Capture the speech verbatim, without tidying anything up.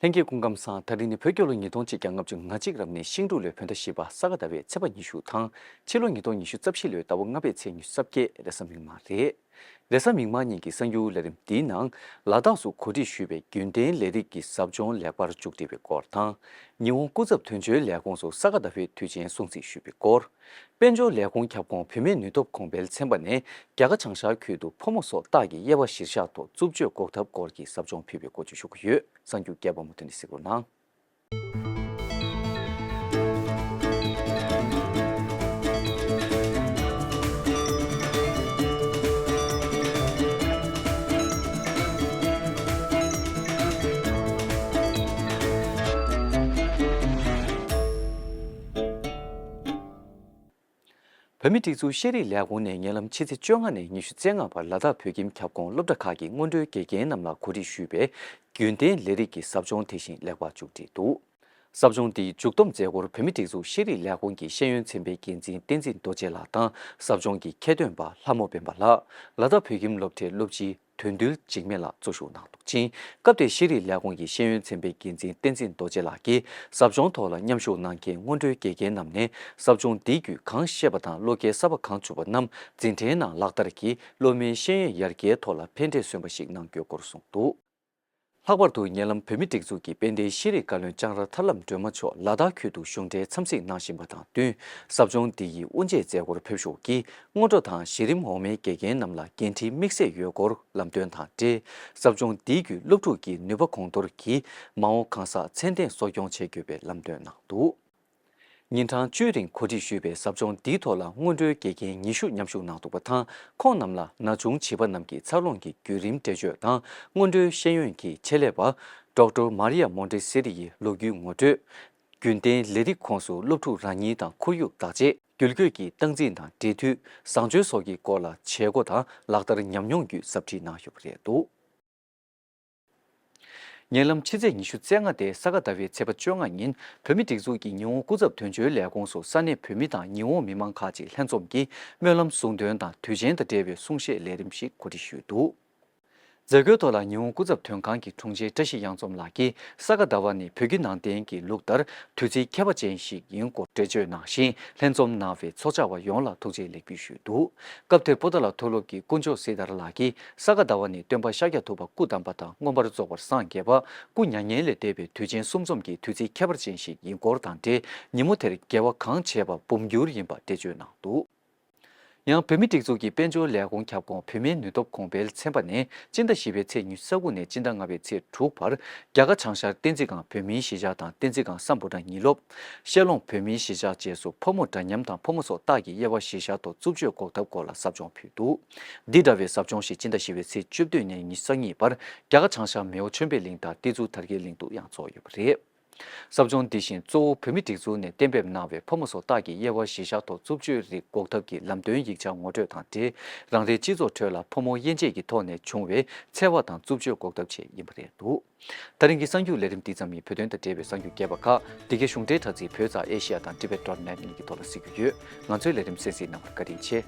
ལྷན་རྒྱས་སྐུ་ཁམས་བཟང་། ད་རིང་ནི་བོད་རྒྱལ་ལོ་ཉིས་སྟོང་གཅིག་བརྒྱ་ལྔ་བཅུ་ང་གཅིག་རབ་གནས་ཤིང་འབྲུག་ལོའི་བོད་ཟླ་བཞི་པ་ས་ག་ཟླ་བའི་ཚེས་པ་ཉི་ཤུ་དང་། ཕྱི་ལོ་ཉིས་སྟོང་ཉི་ཤུ་རྩ་བཞི་ལོའི་ཟླ་བ་ལྔ་པའི་ཚེས་ཉི་ཤུ་རྩ་བརྒྱད་རེས་གཟའ་མིག་དམར་རེད། རེས་གཟའ་མིག་དམར་ཉིན་གྱི་གསར་འགྱུར་ལས་རིམ་འདིའི་ནང་། ལ་དྭགས་སུ་གོ་སྒྲིག་ཞུས་པའི་རྒྱུན་གཏན་ལས་རིགས་ཀྱི་ཟབ་སྦྱོང་ལེགས་པར་མཇུག་སྒྲིལ་བའི་སྐོར་དང་། ཉི་ཧོང་སྐུ་ཚབ་དོན་གཅོད་ལས་ཁུངས་སུ་ས་ག་ཟླ་བའི་དུས་ཆེན་སྲུང་བརྩི་ཞུས་པའི་སྐོར། དཔལ་འབྱོར་ལས་ཁུངས་ཁྱབ་ཁོངས་བུད་མེད་ནུས་སྟོབས་གོང་འཕེལ་ཚན་པ་ནས་རྒྱ་གར་བྱང་ཤར་ཁུལ་དུ་ཕོ་མོ་སོགས་སྟག་གི་དབྱེ་བ་གཞིར་བཞག་ཐོག་རྩུབ་སྤྱོད་འགོག་ཐབས་སྐོར་གྱི་ཟབ་སྦྱོང་ཕུལ་བའི་སྐོར་བཅས་ཞུ་གི་ཡོད། གསར་འགྱུར་རྒྱས་པ་མུ་མཐུད་ནས་གཟིགས་རོགས་གནང་། བོད་མིའི་སྒྲིག་འཛུགས་ཤེས་རིག་ལས་ཁུངས་ནས་ཉེ་ལམ་ཕྱི་ཚེས་བཅོ་ལྔ་ནས་ཉི་ཤུ་རྩ་ལྔ་བར་ལ་དྭགས་བོད་ཁྱིམ་ཁྱབ་ཁོངས་སློབ་གྲྭ་ཁག་གི་སྔོན་འགྲོའི་དགེ་རྒན་རྣམས་ལ་གོ་སྒྲིག་ཞུས་པའི་རྒྱུན་གཏན་ལས་རིགས་ཀྱི་ཟབ་སྦྱོང་དེ་བཞིན་ལེགས་པར་མཇུག་བསྒྲིལ་འདུག། ཟབ་སྦྱོང་འདིའི་མཇུག་བསྡོམས་མཛད་སྒོར་བོད་མིའི་སྒྲིག་འཛུགས་ཤེས་རིག་ལས་ཁུངས་ཀྱི་ཤེས་ཡོན་ཚན་པའི་འགན་འཛིན་བསྟན་འཛིན་རྡོ་རྗེ་ལགས་དང་ཟབ་སྦྱོང་གི་ཁྱད་དོན་པ་ལྷ་མོ་སྤེན་པ་ལགས། ལ་དྭགས་བོད་ཁྱིམ་སློབ་གྲྭའི་སློབ་སྤྱི་དོན་འདུལ་འཇིགས་མེད་ལགས་གཙོ་བཞུགས་གནང་འདུག་ཅིང་། སྐབས་དེར་ཤེས་རིག་ལས་ཁུངས་ཀྱི་ཤེས་ཡོན་ཚན་པའི་འགན་འཛིན་བསྟན་འཛིན་རྡོ་རྗེ་ལགས་ཀྱིས་ཟབ་སྦྱོང་ཐོག་ལ་མཉམ་ཞུགས་གནང་མཁན་སྔོན་འགྲོའི་དགེ་རྒན་རྣམས་ནས་ཟབ་སྦྱོང་འདི་བརྒྱུད་གང་ཤེས་པ་དང་བློ་སྐྱེད་གསར་པ་གང་བྱུང་བ་རྣམས་འཛིན་གྲྭའི་ནང་ལག་བསྟར་གྱིས་སློབ་མའི་ཤེས་ཡོན་ཡར་རྒྱས་ཐོག་ལ་ཕན་འབྲས་སོན་པ་ཞིག་གནང་དགོས་སྐོར་གསུངས་འདུག། ལྷག་པར་དུ་ཉེ་ལམ་བོད་མིའི་སྒྲིག་འཛུགས་ཀྱི་དཔལ་ལྡན་ཤེས་རིག་བཀའ་བློན་ལྕང་ར་ཐར་ལམ་སྒྲོལ་མ་མཆོག་ལ་དྭགས་ཁུལ་དུ་གཞུང་འབྲེལ་འཚམས་གཟིགས་གནང་བཞིན་པ་དང་བསྟུན། ཟབ་སྦྱོང་འདི་ཡི་དབུ་འབྱེད་མཛད་སྒོར་ཕེབས་ཞུགས་ཀྱིས་སྔོན་འགྲོ་དང་གཞི་རིམ་འོག་མའི་དགེ་རྒན་རྣམས་ལ་འགན་འཁྲི་དམིགས་བསལ་ཡོད་སྐོར་ལམ་སྟོན་དང་འབྲེལ། ཟབ་སྦྱོང་འདི་བརྒྱུད་སློབ་ཕྲུག་གི་ནུས་པ་གོང་མཐོར་གྱིས་མ་འོངས་གང་ཟག་ཚད་ལྡན་གསོ་སྐྱོང་བྱེད་དགོས་པའི་ལམ་སྟོན་གནང་འདུག། ཉིན་གྲངས་བཅུའི་རིང་གོ་སྒྲིག་ཞུས་པའི་ཟབ་སྦྱོང་འདིའི་ཐོག་ལ་སྔོན་འགྲོའི་དགེ་རྒན་ཉི་ཤུ་མཉམ་ཞུགས་གནང་འདུག་པ་དང་། ཁོང་རྣམས་ལ་ན་ཆུང་བྱིས་པ་རྣམས་ཀྱི་འཚར་ལོངས་ཀྱི་བརྒྱུད་རིམ་འགྲེལ་བརྗོད་དང་། སྔོན་འགྲོའི་ཤེས་ཡོན་གྱི་ཆེད་ལས་པ་ཌོག་ཊར་མཱ་རི་ཡ་མོན་ཏེ་སེ་རི་ཡི་ལོ་རྒྱུས་ངོ་སྤྲོད། རྒྱུན་གཏན་ལས་རིགས་ཁོངས་སུ་སློབ་ཕྲུག་རང་ཉིད་དང་ཁོར་ཡུག་བདག་གཅེས། འགུལ་སྐྱོད་ཀྱི་སྟངས་འཛིན་དང་འབྲེལ་མཐུད། བཟང་སྤྱོད་སོགས་ཀྱི་སྐོར་ལ་བྱེད་སྒོ་དང་ལག་བསྟར་ཉམས་མྱོང་བརྒྱུད་ཟབ་ཁྲིད་གནང་ཡོད་པ་རེད་འདུག། ཉེ་ལམ་ཕྱི་ཚེས་ཉི་ཤུ་རྩ་ལྔ་སྟེ་ས་ག་ཟླ་བའི་ཚེས་པ་བཅོ་ལྔ་ཉིན་བོད་མིའི་སྒྲིག་འཛུགས་ཀྱི་ཉི་ཧོང་སྐུ་ཚབ་དོན་གཅོད་ལས་ཁུངས་སུ་ས་གནས་བོད་མི་དང་ཉི་ཧོང་མི་མང་ཁག་ཅིག་ལྷན་འཛོམས་ཀྱིས་སྨོན་ལམ་གསུང་འདོན་དང་དུས་ཆེན་དང་འབྲེལ་བའི་གསུང་བཤད་ལས་རིམ་ཞིག་གོ་སྒྲིག་ཞུས་འདུག། མཛད་སྒོའི་ཐོག་ལ་ཉི་ཧོང་སྐུ་ཚབ་དོན་ཁང་གི་དྲུང་ཆེ་བཀྲ་ཤིས་གཡང་འཛོམས་ལགས་ཀྱིས་ས་ག་ཟླ་བ་ནི་བོད་བརྒྱུད་ནང་བསྟན་གྱི་ལུགས་ལྟར་དུས་ཚིགས་ཁྱད་པར་ཅན་ཞིག་ཡིན་སྐོར་འགྲེལ་བརྗོད་གནང་ཞིང་། ལྷན་འཛོམས་གནང་བའི་ཚོགས་བཅར་བ་ཡོངས་ལ་ཐུགས་རྗེ་ལེགས་འབུལ་ཞུས་འདུག། སྐབས་དེར་པོ་ཏཱ་ལ་མཐོ་སློབ་ཀྱི་དཀོན་མཆོག་སྲས་དར་ལགས་ཀྱིས་ས་ག་ཟླ་བ་ནི་སྟོན་པ་ཤཱཀྱ་ཐུབ་པ་སྐུ་བལྟམས་པ་དང་མངོན་པར་རྫོགས་པར་སངས་རྒྱས་པ། སྐུ་མྱ་ངན་ལས་འདས་པའི་དུས་ཆེན་གསུམ་འཛོམས་ཀྱི་དུས་ཚིགས་ཁྱད་པར་ཅན་ཞིག་ཡིན་སྐོར་དང་འབྲེལ། ཉིན་མོ་དེར་དགེ་བ་གང་བྱས་པ་འབུམ་འགྱུར་ཡིན་པ་འགྲེལ་བརྗོད་གནང་འདུག། ཡང་བོད་མིའི་སྒྲིག་འཛུགས་ཀྱི་དཔལ་འབྱོར་ལས་ཁུངས་ཁྱབ་ཁོངས་བུད་མེད་ནུས་སྟོབས་གོང་འཕེལ་ཚན་པ་ནས་སྤྱི་ཟླ་བཞི་པའི་ཚེས་ཉི་ཤུ་རྩ་དགུ་ནས་སྤྱི་ཟླ་ལྔ་པའི་ཚེས་དྲུག་བར་རྒྱ་གར་བྱང་ཤར་བསྟན་འཛིན་སྒང་བོད་མིའི་གཞིས་ཆགས་དང་བསྟན་འཛིན་སྒང་སམ་བྷོ་ཊ་ཉིན་སློབ། ཤར་ལུང་བོད་མིའི་གཞིས་ཆགས་བཅས་སུ་ཕོ་མོ་འདྲ་མཉམ་དང་ཕོ་མོ་སོགས་སྟག་གི་དབྱེ་བ་གཞིར་བཞག་ཐོག་རྩུབ་སྤྱོད་འགོག་ཐབས་སྐོར་ལ་ཟབ་སྦྱོང་ཕུལ་འདུག། འདི་འདྲ་བའི་ཟབ་སྦྱོང་ཞིག་སྤྱི་ཟླ་བཞི་པའི་ཚེས་བཅུ་བདུན་ནས་ཉི་ཤུ་རྩ་གཉིས་བར་རྒྱ་གར་བྱང་ཤར་མེའོ་ཆོས་འཕེལ་གླིང་དང་ཏི་ཛུ་དར་རྒྱས་གླིང་དུ་ཡང་འཚོགས་ཡོད་པ་རེད། ཟབ་སྦྱོང་འདི་བཞིན་གཙོ་བོ་བོད་མིའི་སྒྲིག་འཛུགས་ནས་གཏན་འབེབས་གནང་བའི་ཕོ་མོ་སོགས་སྟག་གི་དབྱེ་བ་གཞིར་བཞག་ཐོག་རྩུབ་སྤྱོད་རིགས་འགོག་ཐབས་ཀྱི་ལམ་སྟོན་ཡིག་ཆ་ངོ་སྤྲོད་དང་འབྲེལ། རང་རེའི་སྤྱི་ཚོགས་ཁྲོད་ལ་ཕོ་མོ་དབྱེ་འབྱེད་ཀྱི་ཐོག་ནས་བྱུང་བའི་འཚེ་བ་དང་རྩུབ་སྤྱོད་འགོག་ཐབས་ཆེད་ཡིན་པ་རེད་འདུག། ད་རིང་གི་གསར་འགྱུར་ལས་རིམ་འདི་ཙམ་ཡིན། བོད་དོན་དང་འབྲེལ་བའི་གསར་འགྱུར་རྒྱས་པ་ཁག་འདི་གའི་གཞུང་འབྲེལ་དྲ་ཚིགས་བོད་ཙ་ཨེ་ཤི་ཡ་དང་ཏི་བེད་ཌོཊ་ནེཊ་གཉིས་ཀྱི་ཐོག་ལ་གཟིགས་རྒྱུ་ཡོད། ང་ཚོའི་ལས་རིམ་གསན་གཟིགས་གནང་བར་བཀའ་དྲིན་ཆེ།